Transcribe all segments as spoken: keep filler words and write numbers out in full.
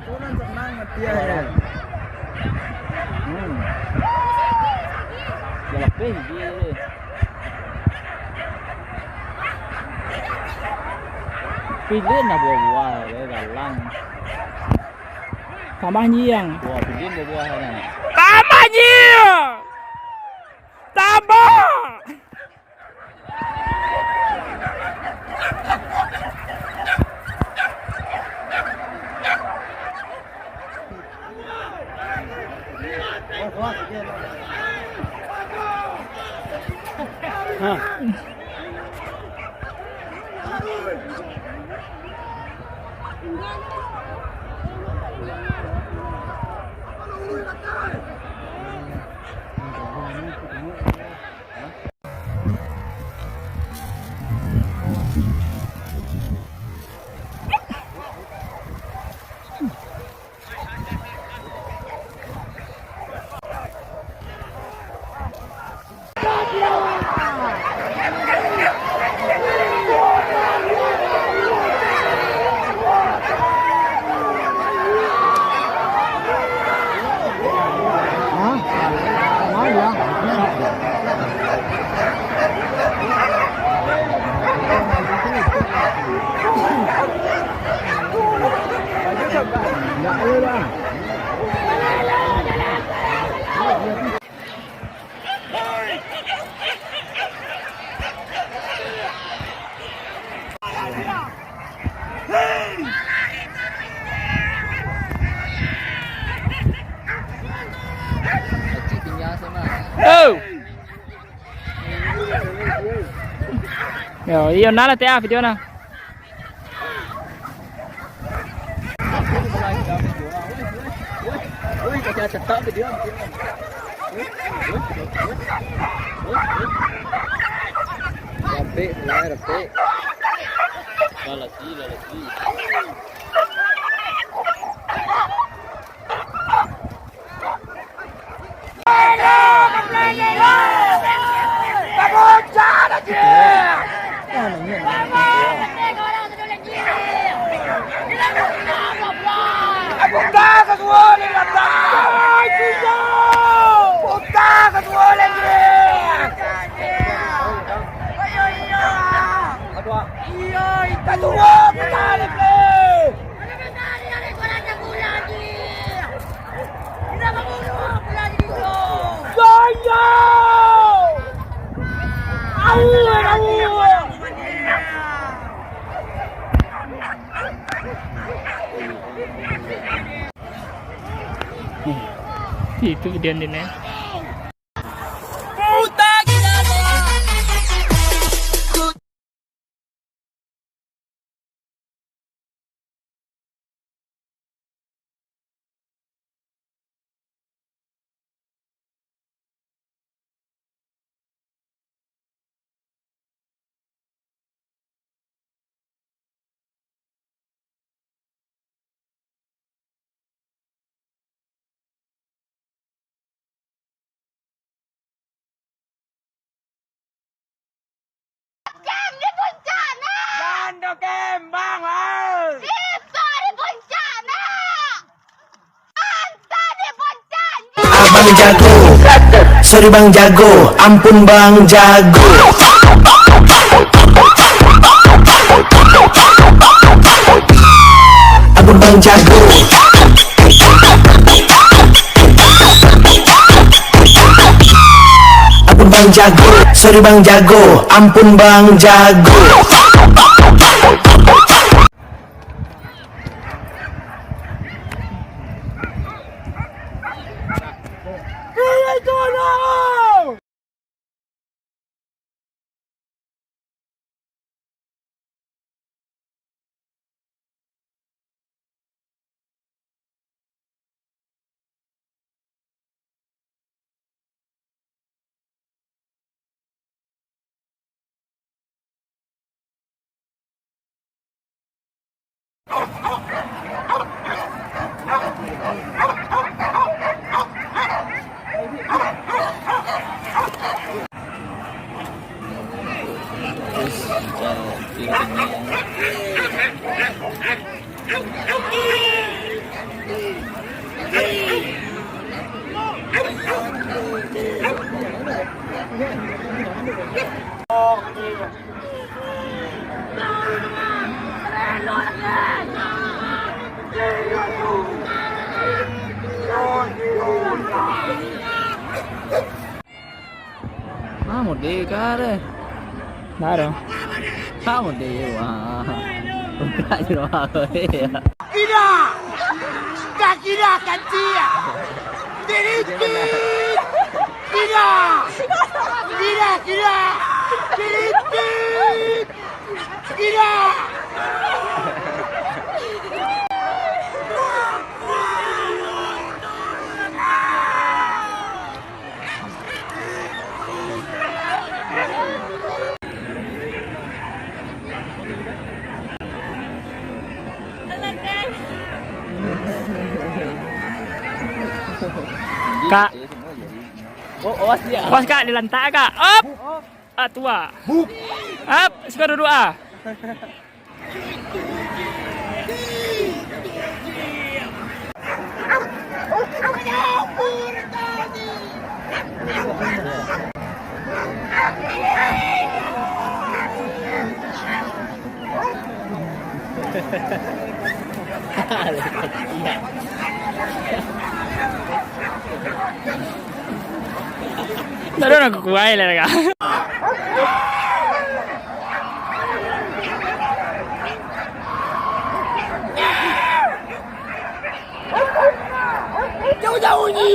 Urang sanang mati ai. Hmm. Yo lapeh je. Pilih lah buah-buah, eh, galang. Tambah nyiang. Wah, pilih buah-buah, eh. Tambah nyiang! Tambah! Oh! Yo, iyo, nah lah, teh, ah, video nah. Rapek, lah, rapek. Lalasi, lalasi. Itu dia ni, nih. Di puncak nak! Jando kembang, ah! Iso di puncak nak! Anta di puncak nak! Abang jago, sorry bang jago, ampun bang jago. Ampun bang jago. Ampun bang jago, sorry bang jago, ampun bang jago. Ah, mudik ka deh. Dah dong. Ah, mudik, wah. Buka je rumah aku, ya. Kira! Kira, kira, kira! Kira! Kira, kira! Kira! Kira! Kak. Oh, awas dia. Awas, Kak, dilantak, Kak. Op. Ah, tua. Buk. Ap, suka duduk, ah. Ndak ado urang kukuai lah, Kak. Jauh-jauh ni.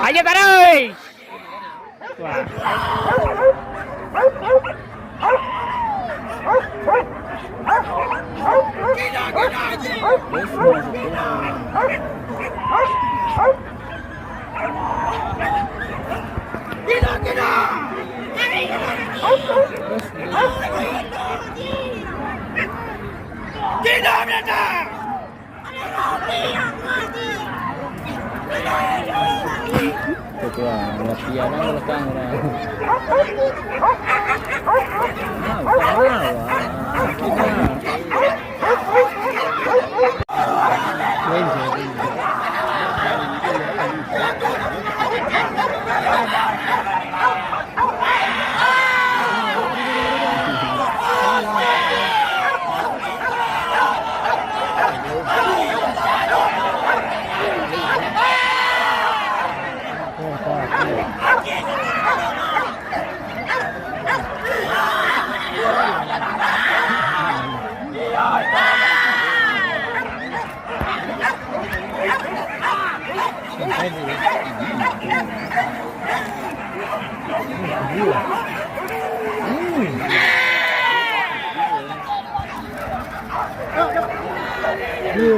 Ayo taruih. Wah. Ketua, latihan di belakang orang.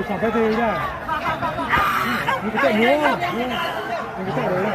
Sampai tu, ya. Ni kita dua. Ni kita dua.